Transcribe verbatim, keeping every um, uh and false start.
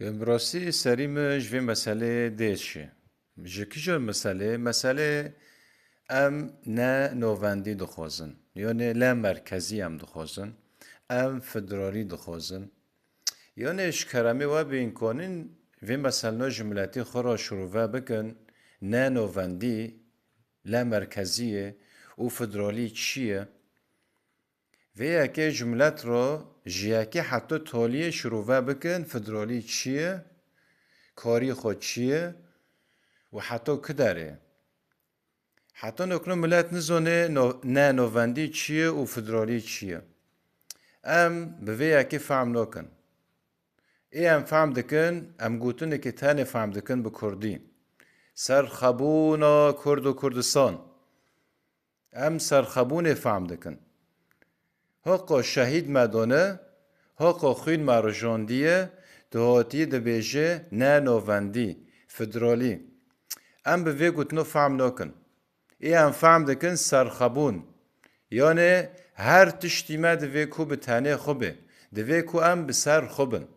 Bi rastî serî min ji vê meselê dêşî. Ji kîjan meselê? Meselê em ne novendî dixwazin. Yanê le merkezî em dixwazin. Em federalî dixwazin. Yanê ji keremê we bênkanin vê meselno ji miletî xwe re şirove bikin, ne novendî, le merkezî ye û federalî çi ye? Vê yekê ji milet re ji yekê heta taliyê şirove bikin, federalî çi ye, karî xwe çi ye û heta ku derê. Heta nokno milet nizane no-, ne novendî çi ye û federalî çi ye. Em bi vê yekê fehm nakin. Ê em fehm dikin, em gotinekê tenê fehm dikin bi kurdî. Serxebûna Kurd û Kurdistan. Em serxebûnê fehm dikin. Hoqa şehîd me dane, hoqa xwîn me rijandiye, tu hatiyê dibêje ne novendî, federalî. Em bi vê gotino fehm nakin. Ê em fehm dikin serxebûn. Yanê her tiştî me divê ku bi tenê xwe be. Divê ku em bi ser xwe bin.